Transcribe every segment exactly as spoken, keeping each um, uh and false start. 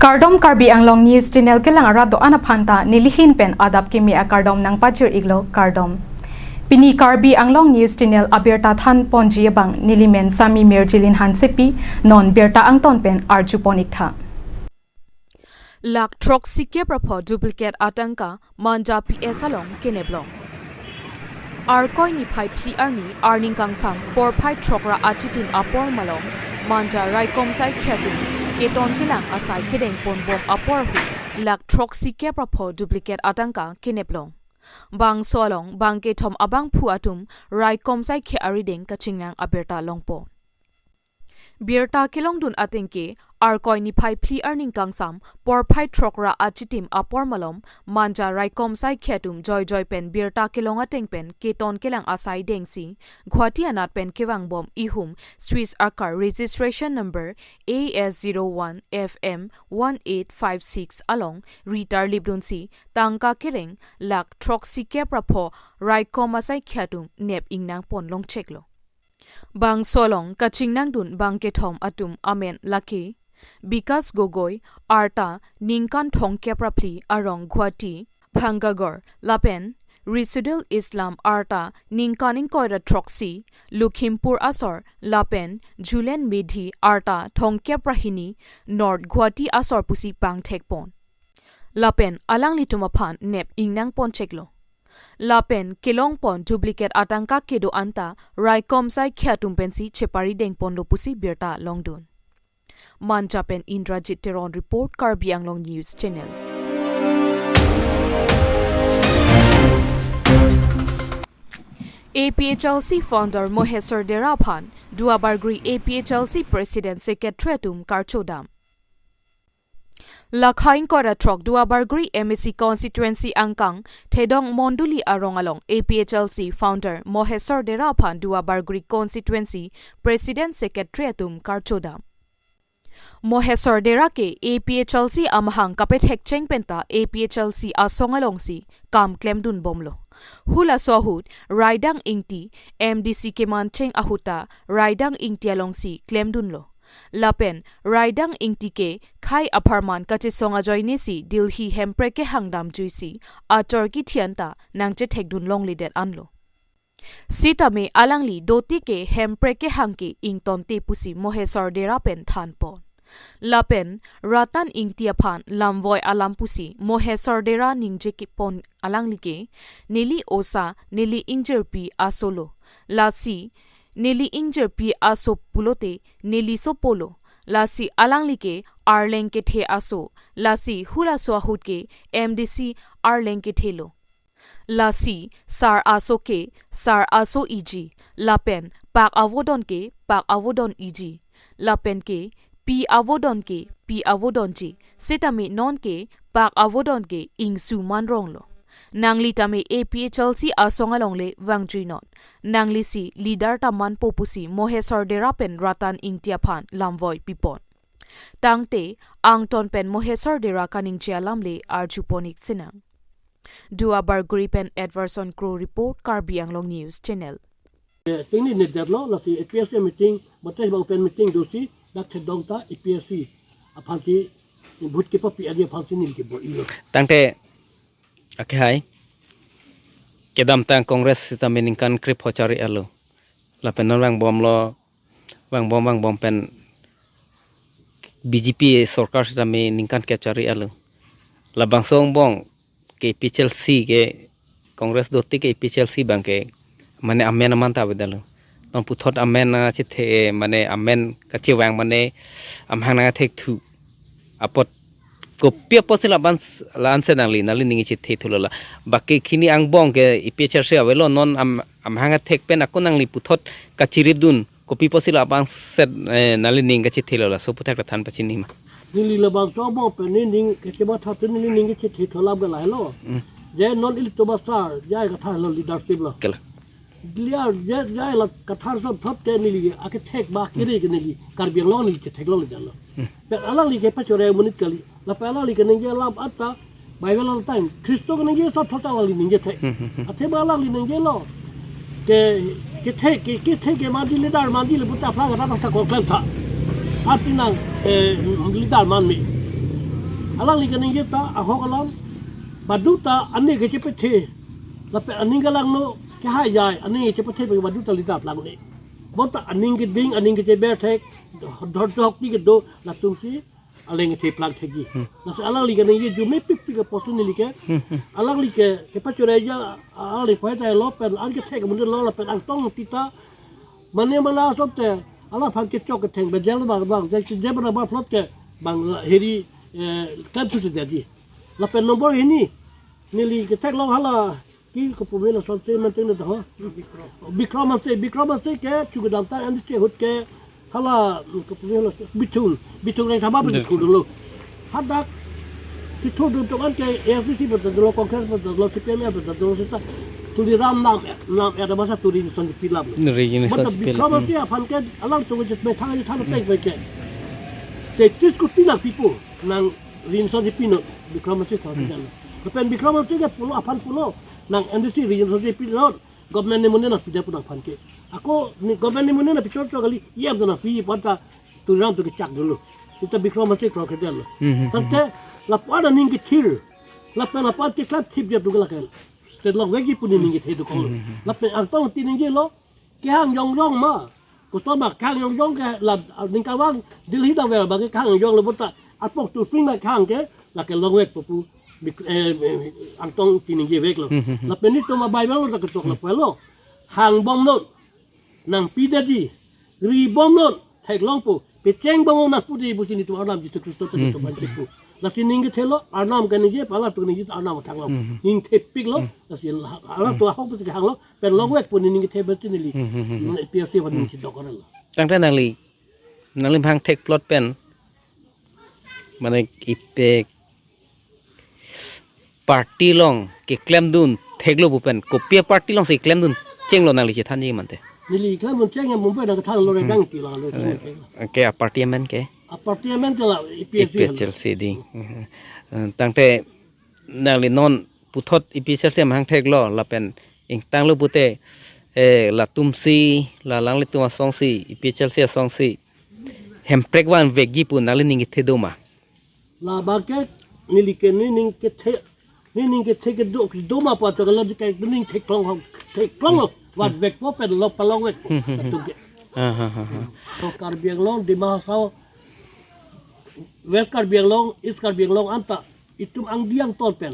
Kardom, Karbi Anglong News Channel kelang arat do-an aphan ta nelihin pen adap kimi akardom nangpajir iklo, kardom. Pini Karbi Anglong News Channel abirta than ponji abang nelimen Sami Mirjilin Hansepi, non birta angton pen arju pon iktha. Lakh throksi kep ra pho duplicate atangka Manja P S along kenep long. Arkoi niphai phli arni arning kangsam porphai throk ra achitim apor malom Manja raikom saikhei atum keton kelang asai kedeng pon bom apor ahut lakh throksi kep ra pho duplicate atangka kenep long. Bangso along bang kethom abangphu atum raikom saikhei arideng kachingnang abirta longpo. Birta kelongdun ateng ke, Arkoi niphai phli arning kangsam porphai throk ra achitim apor malom Manja raikom saikhei atum joijoi pen birta kelong ateng pen keton kelang asai dengsi Guwahati anat pen kevang bom ihum Swiss akar registration number A S zero one F M one eight five six along ritar lipdunsi tangka kereng lakh throksi kep ra pho raikom asaikhei atum nep ingnang pon long cheklo. Bangso along kachingnangdun bang kethom atum amen lake Bikas Gogoi, arta ningkan thomkep ra phli, arong Guwahati, Bhangagarh, lapen Risidul Islam, arta ningkan ingkoi ra throksi, Lakhimpur asor, lapen Julen Medhi, arta thomkep ra hini, North Guwahati asor pusi pangthek pon. Lapen alanglitum aphan nep ingnang pon cheklo. Lapen kelong pon duplicate atangka kedo anta raikom saikhei atum pensi chepari deng ponlo pusi birta longdun. Manja pen Indrajit Teron report, Karbi Anglong News Channel. A P H L C founder Moheswar Dera aphan Duarbagori A P H L C President Secretary atum karcho dam. Lakha ingkoi ra throk Duarbagori M A C constituency angkang Thedong Mondoli arong along A P H L C founder Moheswar Dera aphan Duarbagori constituency President Secretary atum karcho dam. Moheswar Dera ke A P H L C amahang kapethek cheng penta A P H L C asong alongsi kam klemdun bomlo. Hulaso ahut Raidang Ingti M D C keman cheng ahut ta Raidang Ingti alongsi klemdunlo. Lapen Raidang Ingti ke khei apharman kachesong ajoinesi Delhi Hemprek kehang damjuisi achor kithi anta nangchethekdun longledet anlo. Sitame alangli dotik ke Hemprek kehang ke ingtonte pusi Moheswar Dera pen than pon. Lapen Ratan Ingti aphan lamvoi alam pusi Moheswar Dera ningje kepon alangli ke, neli osa, neli ingjirpi aso lo. Lasi neli ingjirpi aso pulote neli sopolo. Lasi alangli ke arleng kethe aso. Lasi hulaso ahut ke M D C arleng kethe lo. Lasi sar aso ke sar aso iji, lapen pak avodon ke pak avodon iji, lapen ke pi avodon ke pi avodonji, sitame non ke pak avodon ke ingsu manronglo. Nangli tame A P H L C asong alongle vangjuinon. Nanglisi leader ta manpo pusi Moheswar Dera pen Ratan Ingti aphan lamvoi pipon. Tangte angton pen Moheswar Dera kaningje alam le arju pon ik sinang. Duarbagori pen Edwardson Kro report, Karbi Anglong News Channel. Eh, tingni ne detlo, lasi A P S C meeting, bote bang pen meeting dosi, dak Thedong ta A P S C aphan si vote kepapi adi aphan si neli kebor-ilo. Tangte, akhai, kedamtang Congress sitame ningkan krepho chari alo. Lapen non vangbomlo, vangbom vangbom pen B J P sorkar sitame ningkan kep chari alo. Labangso angbong ke A P H L C ke Congress dotik ke A P H L C abang ke mane amen aman ta avedetlo. Non puthot amen nangchethe, mane amen kachevang mane amahang nangthekthu. Apot kopi apotsi laban s-, la-ansi nangli, nangli ning chethethulo la. Baki khini angbong ke A P H L C avelo, non am-, amahang athek pen ako nangli puthot kachiripdun. Kopi apotsi labangset, eh, nangli ning kachethelo, laso aputhak ta than pachini ma. Neli labangso angbong pen neli ning kachematha te neli ning kachethe tholam ke lahelo. Mm. Je non ilitum asar, je kathalo leadership lo. Kela. Clear, je, je la kathar sop thop te neli akethek ba kiri ke neli Karbi Anglong neli kethek longle jalo. Hmm. Pen alangli kepachore amonit kali. Lapen alangli keningje alam anta Bible along time. Khristo keningje sop thop ta alangli ningje thek. Hmm, hmm, hmm. Athe ba alangli ningjelo. Ke, kethek, ke, kethek ke mandi leader mandi le buta phang kata ta kongklem tha. Ati nang, eh, leader man me. Alangli kaningje ta ahok alam, badu ta aning kechepethe, lapen aning kelangno kehai jai, aning kechepethe pen badu ta leader langne. Bonta aning keding, aning kecheber thek, dor dor ti kedo, latumsi aleng kethe plang thekji. Hmm. Lasi alangli kaningje arjumepikpik apotsi neli ke, Hmm, hmm. alangli ke, kepachorei ja, alangli pahai ta lo pen, an kethek amun lo lapen Angtong Ingti ta, mane mala asonte, alangphan kechok ketheng, bejel bang bang, je, je bang bang plot ke, bang la, heri, eh, kan tu jadi. Lapen nombor hini, neli ketheklong hala, ki kopume lason se manting na ho. Bikrom. Bikrom Hanse, Bikrom Hanse ke, chukadam ta, an chehut ke, hala, kopume la, Bithung, Bithung Rengthama pen Bithung. Chethurdunlo. Hadak, chethurdun tum an ke, A I C C pen chethurdunlo, Congress pen chethurdunlo, C P I M pen chethurdunlo, seta, Tuliram nam, nam, ada masa Tuliram Hanse pilap lo. Tuliram Hanse pilap. Mata Bikrom Hanse aphan ke, alangtum ke, methang aja thang Hmm. tek ke. Tetis kuti nangpipo, nang Tuliram Hanse pinon, Bikrom Hanse thang Hmm. jan. Lapen Bikrom Hanse ke pulo aphan pulo, nang M D C Tuliram Hanse pinon, government ne mune nangpidet pu nangphan ke. Ako ne government ne mune nangpichor chor kali, iyam jana pi panta Tuliram to kechak dolo. Seta Bikrom Hanse kroi kede lo. Hmm, hmm, hmm. Tangte lapu-an aning kethir, lapen lapu-an keklem thip dia tu ke lakel. State longvekji pu nening kethe dokoklo. Hmm, hmm, hmm. Lapen Angtong Ingti ningjelo, kehang jongjong ma. Koson ma kehang jongjong ke la, ningkan vang Delhi damver abang ke kehang jongjong lo bonta. Apok tu ping ma kehang ke, lake longvekpo pu, Bik-, eh, eh, Angtong Ingti ningjeveklo. Hmm, hmm, hmm. Lapen nelitum a-Bible lo ta ketok Hmm. lapu lo. Hangbomnon, nangpidetji, ribomnon, theklongpo, pechengbomnon nangpudetji pusi nelitum Arnam Jisu Khristo ta Hmm. nelitum aphan kipu. Lasi ning kethelo, Arnam kaningje, pala tu ningje Arnam thanglo. Hmm. Ning thepiklo, Hmm. lasi la, ala tu ahok pusi kehanglo, pen longvekpo nening kethe berarti neli. Hmm, hmm, hmm, hmm. Neli A P H L C aphan Hmm. ning chedok orelo. Tangte nangli, nangli bang thek plot pen, mane ipe party along keklemdun theklo pu pen, kopi a-party alongsi keklemdun chenglo nangli chethanji mante? Neli klemdun cheng ya Mumbai nangkethanlo Hmm. Redang ti lo, lo, Eh, cheng. Ke a-party amen ke? A-party amen ke la A P H L C A P H L C helo. Ding. Hmm. Eh, tangte nangli non puthot A P H L C bang theklo lapen ingtanglo pute, eh, latumsi, la alanglitum asongsi, A P H L C asongsi, Hemprek vanvekji pu nangli ning kethe do ma? Labang ke neli ke nening kethe, nening kethe kedo, kedo ma pu ato ke la di ke nening theklong ho, theklonglo, Hmm. vanvekpo pen lo palongvekpo. Hmm, hmm, hmm. Atum ke. Ha, ha, ha, ha. To Karbi Anglong, Dima Hasao, West Karbi Anglong, East Karbi Anglong anta, itum angdeng angton pen.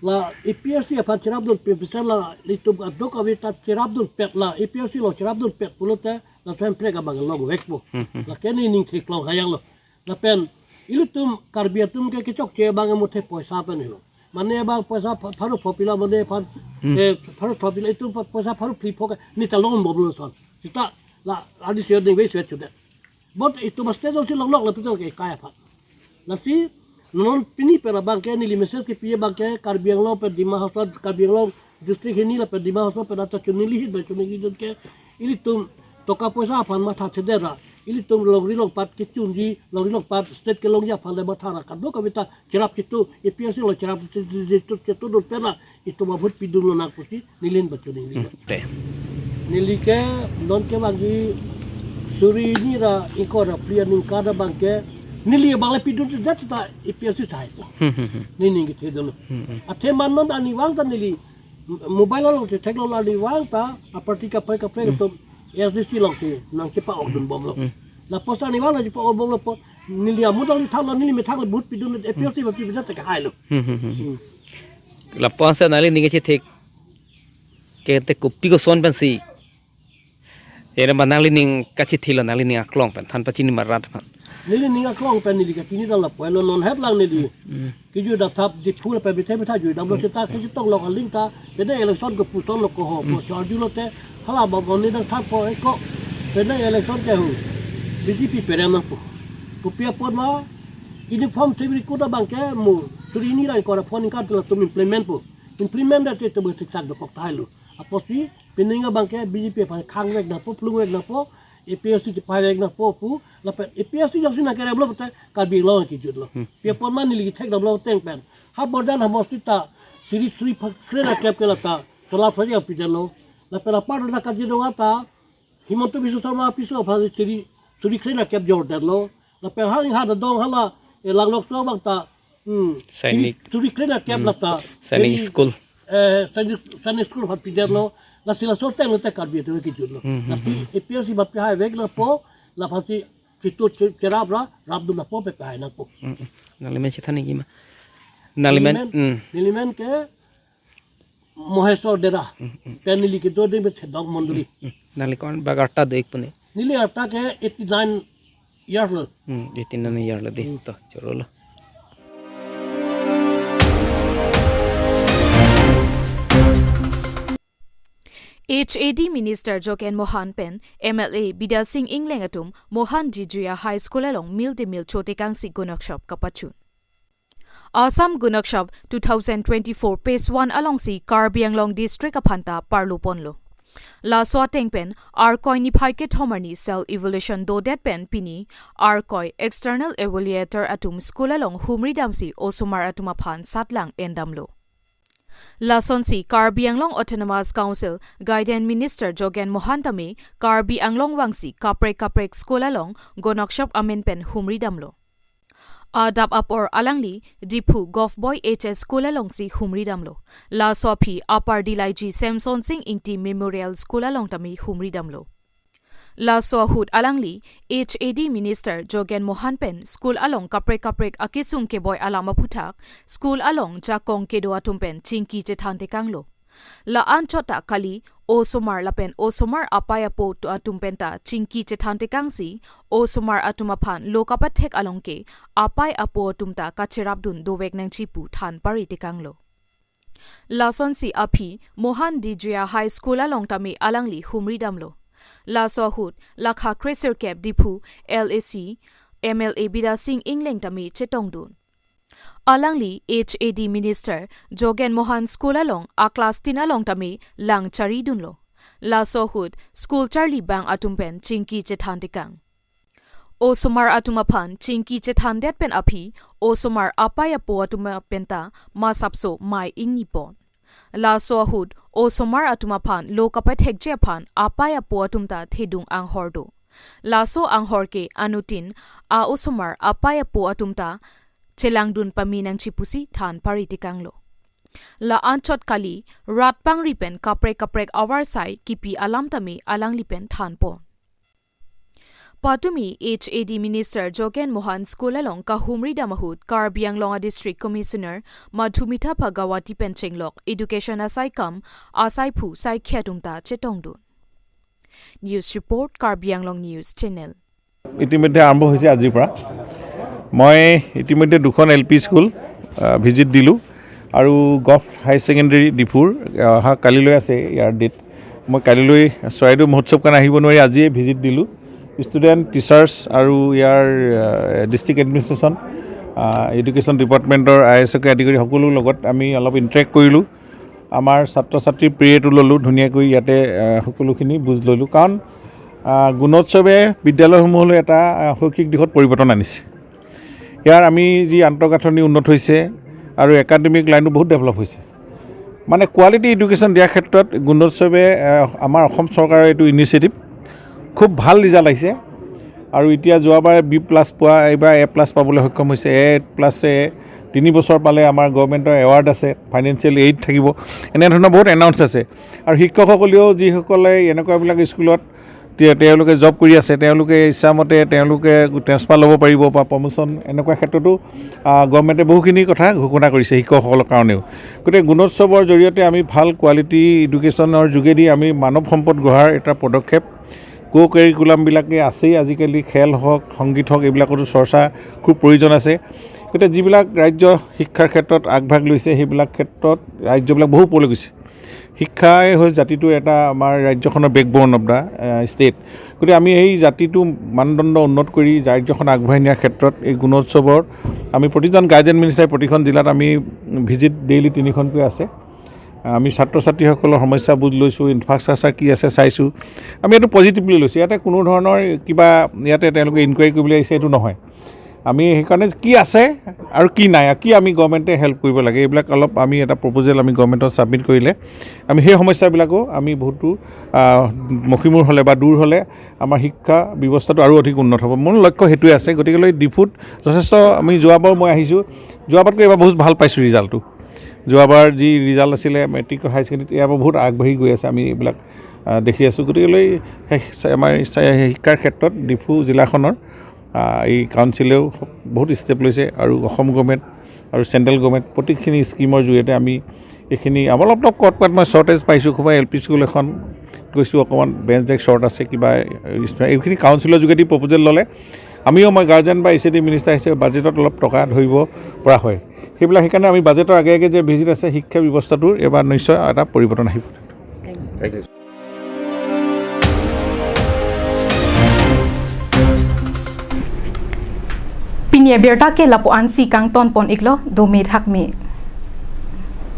La A P H L C aphan cherapdun pen, pisa la itum kadokave ta cherapdunpet, la A P H L C along cherapdunpet pulote, laso Hemprek abang longvekpo. Hmm, hmm. Lake nening theklong hayang lo. Lapen ilitum Karbi atum ke kechokche abang muthe poisa pen helo. Mane abang poisa pha-, pharo pho pila, mane aphan, Hmm. eh, pharo pho pila, itum pa-, poisa pharo phli pho ke, ne ta longbomlo son. Seta la, adi sio ding ve sio chude. But itum a-state alongsi longlok lapuson ke kai aphan. Lasi non pini pen abang ke neli message kepi abang ke Karbi Anglong pen Dima Hasao, Karbi Anglong district hini lapen Dima Hasao pen anta choningri hit bai choningri dun ke ilitum toka poisa aphan matha thedera. Ilitum longri longpat kechunji, longri longpat state kelongji aphan le matha ra kadokave ta cherap chitu, A P H L C along cherap chitu, chitu, chitu dun pen la itum avote pidunlo nang pusi neli ning pachoningri. Hmm, te. Neli ke non kevangji suri hini ra ingkoi ra phli aningkan abang ke neli abang le pidundet ta A P H L C tahai po. Hmm, hmm, hmm. Nening kethe dolo. Hmm, hmm. Athe man non arnivang ta neli mobile along chetheklong arnivang ta a-party kaprek kaprek Hmm. atum A I C C alongsi nangchepa-okdunbomlo. Hmm. Lapuson arnivang nangchepa-okbomlo pu neli amu dong ni thanglo, neli methang le vote pidun A P H L C Hmm. vote pidun ta kahailo. Hmm, hmm, hmm. Hmm. Lapuson nangli ning kachethek ke te kopi koson pensi? Ere ma nangli ning kachethilo, nangli ning aklong pen than pachini ma rat aphan? Neli ning aklong pen neli kachini dam lapu lo, non hetlang neli. Hmm. Kejui dam thap Diphu lapen bithe bitha jui damlo Hmm. seta kejui tong long aling ta. Pene election ke puson lo ko ho, Hmm. po charju lote hala ba boni dang thap po eko. Pene election ke hu B J P perem nangpo. Kopi apot ma uniform civil code abang ke mo suri hini ra ingkoi ra phongo aningkan latum implement po. Implement det te besiksak dokok tahai lo. Apotsi pining abang ke B J P aphan khangvek nangpo, plungvek nangpo, A P H L C chepavek nangpo pu, lapen A P H L C jongsi nangkeremlo pute Karbi Anglong kejutlo. Hmm. Pi apot ma neli kethekdamlo ateng pen. Ha Borjan ha Mosti ta, suri suri pha-, kre ra kep ke la ta, solar project pidetlo. Lapen apar ta Kaziranga ta, Himanta Biswa Sarma piso aphan suri, suri kre ra kep jordetlo. Lapen ha inghada dong hala, eh, Langlokso abang ta, Hmm. Sainik. Suri, suri kre na kep Hmm. lata. Sainik Jadi, school. Eh, sainik, sainik school aphan pidet lo. Lasi laso ateng lo te Karbi atum kejut lo. Hmm, hmm, Lasi hmm. A P S C aphan pihai vek lo po, laphan si situ che-, cherap ra, rap dun lapo pe pihai nangpo. Hmm, hmm. Nangli men chethan nangji ma. Nangli men, Neli men, hmm. neli men ke Mohesor Dera. Hmm, hmm. Pen neli kedo ding pen Thedok Mondoli. Hmm, hmm. Nangli ko-an bak arta do-ik pu ne? Neli arta ke eighty nine years lo. Hmm, eighty nine years lo dei. Hmm. To, choro lo. H A D Minister Jogen Mohan pen M L A Bidya Sing Engleng atum Mohan Dzuia High School along mil de mil chotekangsi gunokshop kapachun. Assam Gunokshop two thousand twenty-four Phase one alongsi Karbi Anglong District aphanta parlo ponlo. Laso ateng pen Arkoi niphai kethom arni self evaluation dodet pen pini Arkoi external evaluator atum school along humri damsi osomar atum aphan satlang endamlo. Lasonsi Karbi Anglong Autonomous Council Guidance Minister Jogen Mohan tame Karbi Anglong vangsi kaprek kaprek school along gunokshop amen pen humri damlo. Adap apor alangli Diphu Govt Boys H S School alongsi humri damlo. Laso aphi Upper Dillaji Semson Sing Ingti Memorial School along tame humri damlo. Laso ahut alangli H A D Minister Jogen Mohan pen school along kaprek kaprek akesung keboi alam aphuthak school along jakong kedo atum pen chingki chethan tekanglo. La-anchot ta kali osomar lapen osomar apei apo atum penta chingki chethan tekangsi osomar atum aphan lo kapathek along ke apei apo atum ta kacherapdun dovek nangji pu than pari tekanglo. Lasonsi aphi Mohan Dzuia High School along tame alangli humri damlo. Laso ahut lakha kresirkep Diphu L A C M L A Bidya Sing Engleng tame chetongdun. Alangli H A D Minister Jogen Mohan School along a class tin along tame lang charidunlo. Laso ahut school charli bang atum pen chingki chethan tekang. Osomar atum aphan chingki chethandet pen aphi osomar apei apo atum penta masapso mei ingni pon. Laso ahut osomar atum aphan lo kapathekji aphan apei apo atum ta thedung anghor do. Laso anghor ke anuttin a osomar apei apo atum ta chelangdun pame nangji pusi than pari tekanglo. La-anchot kali rat pangri pen kaprek kaprek avarsai kipi alam tame alangli pen than pon. Patumi H A D Minister Jogen Mohan School along kahumri dam ahut Karbi Anglong a District Commissioner Madhumita Bhagawati pen chenglok Education asaikam asaiphu saikhi atum ta chetongdun. News report, Karbi Anglong News Channel. ইতিমধ্যে আৰম্ভ হৈছে আজিৰ পৰা। মই ইতিমধ্যে দুখন L P school, আ, ভিজিট দিলোঁ আৰু গভট হায়াৰ ছেকেণ্ডেৰী ডিফুৰ, আ, অহা কালিলৈ আছে ইয়াৰ ডেট। মই কালিলৈ চৰাইদেউ মহোৎসৱ কাৰণে আহিব নোৱাৰি আজিয়ে ভিজিট দিলোঁ। ষ্টুডেণ্ট, টিচাৰ্ছ আৰু ইয়াৰ, আ, ডিষ্ট্ৰিক্ট এডমিনিষ্ট্ৰেশ্যন, আ, এডুকেশ্যন ডিপাৰ্টমেণ্টৰ আই এছকে আদি কৰি সকলো লগত আমি অলপ ইণ্টাৰেক্ট কৰিলোঁ। আমাৰ ছাত্ৰ ছাত্ৰীৰ প্ৰেটো ল'লোঁ, ধুনীয়াকৈ ইয়াতে, আহ, সকলোখিনি বুজ ল'লোঁ। কাৰণ, আহ, গুণোৎসৱে বিদ্যালয়সমূহলৈ এটা, আহ, শৈক্ষিক দিশত পৰিৱৰ্তন আনিছে। ইয়াৰ আমি যি আন্তঃগাঁথনি উন্নত হৈছে আৰু একাডেমিক লাইনো বহুত ডেভেলপ হৈছে। মানে কোৱালিটি এডুকেশ্যন দিয়াৰ ক্ষেত্ৰত গুণোৎসৱে, আহ, আমাৰ অসম চৰকাৰৰ এইটো ইনিচিয়েটিভ, খুব ভাল ৰিজাল্ট আহিছে। আৰু এতিয়া যোৱাবাৰ বি প্লাছ পোৱা, এইবাৰ এ প্লাছ পাবলৈ সক্ষম হৈছে। এ প্লাছে তিনি বছৰ পালে আমাৰ গভৰ্ণমেণ্টৰ এৱাৰ্ড আছে, ফাইনেন্সিয়েল এইড থাকিব, এনেধৰণৰ বহুত এনাউন্স আছে। আৰু শিক্ষকসকলেও যিসকলে এনেকুৱাবিলাক স্কুলত তে-, তেওঁলোকে জব কৰি আছে, তেওঁলোকে ইচ্ছামতে তেওঁলোকে ট্ৰেন্সফাৰ ল'ব পাৰিব বা প্ৰমোশ্যন, এনেকুৱা ক্ষেত্ৰতো, আহ, গভৰ্ণমেণ্টে বহুখিনি কথা ঘোষণা কৰিছে শিক্ষকসকলৰ কাৰণেও। গতিকে গুণোৎসৱৰ জৰিয়তে আমি ভাল কোৱালিটি এডুকেশ্যনৰ যোগেদি আমি মানৱ সম্পদ গঢ়াৰ এটা পদক্ষেপ। কো কাৰিকুলামবিলাকে আছেই আজিকালি, খেল হওক, সংগীত হওক, এইবিলাকতো চৰ্চা খুব প্ৰয়োজন আছে। গতিকে যিবিলাক ৰাজ্য শিক্ষাৰ ক্ষেত্ৰত আগভাগ লৈছে, সেইবিলাক ক্ষেত্ৰত ৰাজ্যবিলাক বহু ওপৰলৈ গৈছে। শিক্ষাই হৈছে জাতিটোৰ এটা, আমাৰ ৰাজ্যখনৰ বেকব'ন অৱ দ্য ষ্টেট। গতিকে আমি এই জাতিটো মানদণ্ড উন্নত কৰি ৰাজ্যখন আগবঢ়াই নিয়াৰ ক্ষেত্ৰত এই গুণোৎসৱৰ আমি প্ৰতিজন গাৰ্জেন মিনিষ্টাৰে প্ৰতিখন জিলাত আমি ভিজিট ডেইলি তিনিখনকৈ আছে। আমি ছাত্ৰ ছাত্ৰীসকলৰ সমস্যা বুজ লৈছোঁ, ইনফ্ৰাষ্ট্ৰাকচাৰ কি আছে চাইছোঁ। আমি এইটো পজিটিভলি লৈছোঁ। ইয়াতে কোনো ধৰণৰ কিবা ইয়াতে তেওঁলোকে ইনকুৱাৰী কৰিবলৈ আহিছে, এইটো নহয়। আমি সেইকাৰণে কি আছে আৰু কি নাই আৰু কি আমি গভৰ্ণমেণ্টে হেল্প কৰিব লাগে, এইবিলাক অলপ আমি এটা প্ৰপ'জেল আমি গভৰ্ণমেণ্টত ছাবমিট কৰিলে আমি সেই সমস্যাবিলাকো আমি বহুতো আহ, মষিমূৰ হ'লে বা দূৰ হ'লে আমাৰ শিক্ষা ব্যৱস্থাটো আৰু অধিক উন্নত হ'ব। মোৰ লক্ষ্য সেইটোৱে আছে। গতিকেলৈ ডিফুত যথেষ্ট, আমি যোৱাবাৰ মই আহিছোঁ, যোৱাবাৰতকৈ এইবাৰ বহুত ভাল পাইছোঁ ৰিজাল্টটো। যোৱাবাৰ যি ৰিজাল্ট আছিলে মেট্ৰিক, হায়াৰ ছেকেণ্ডেৰীত, ইয়াৰ পৰা বহুত আগবাঢ়ি গৈ আছে, আমি এইবিলাক আহ, দেখি আছোঁ। গতিকেলৈ সেই আমাৰ শিক্ষাৰ ক্ষেত্ৰত ডিফু জিলাখনৰ আহ, এই কাউন্সিলেও বহুত ষ্টেপ লৈছে আৰু অসম গভৰ্ণমেণ্ট আৰু চেণ্ট্ৰেল গভৰ্ণমেণ্ট প্ৰতিখিনি স্কিমৰ জৰিয়তে আমি এইখিনি অলপ অলপ ক'ত ক'ত মই শ্বৰ্টেজ পাইছোঁ, ক'ৰবাত এল পি স্কুল এখন গৈছোঁ, অকণমান বেঞ্চ ডেস্ক শ্বৰ্ট আছে, কিবা এইখিনি কাউন্সিলৰ যোগেদি প্ৰপ'জেল ল'লে আমিও, মই গাৰ্জেন বা ই চি ডি মিনিষ্টাৰ হিচাপে বাজেটত অলপ টকা ধৰিব পৰা হয়। সেইবিলাক সেইকাৰণে আমি বাজেটৰ আগে আগে যে ভিজিট আছে, শিক্ষা ব্যৱস্থাটোৰ এইবাৰ নিশ্চয় এটা পৰিৱৰ্তন আহিব। Pini abirta ke lapu-ansi kangton pon iklo, dome thakme.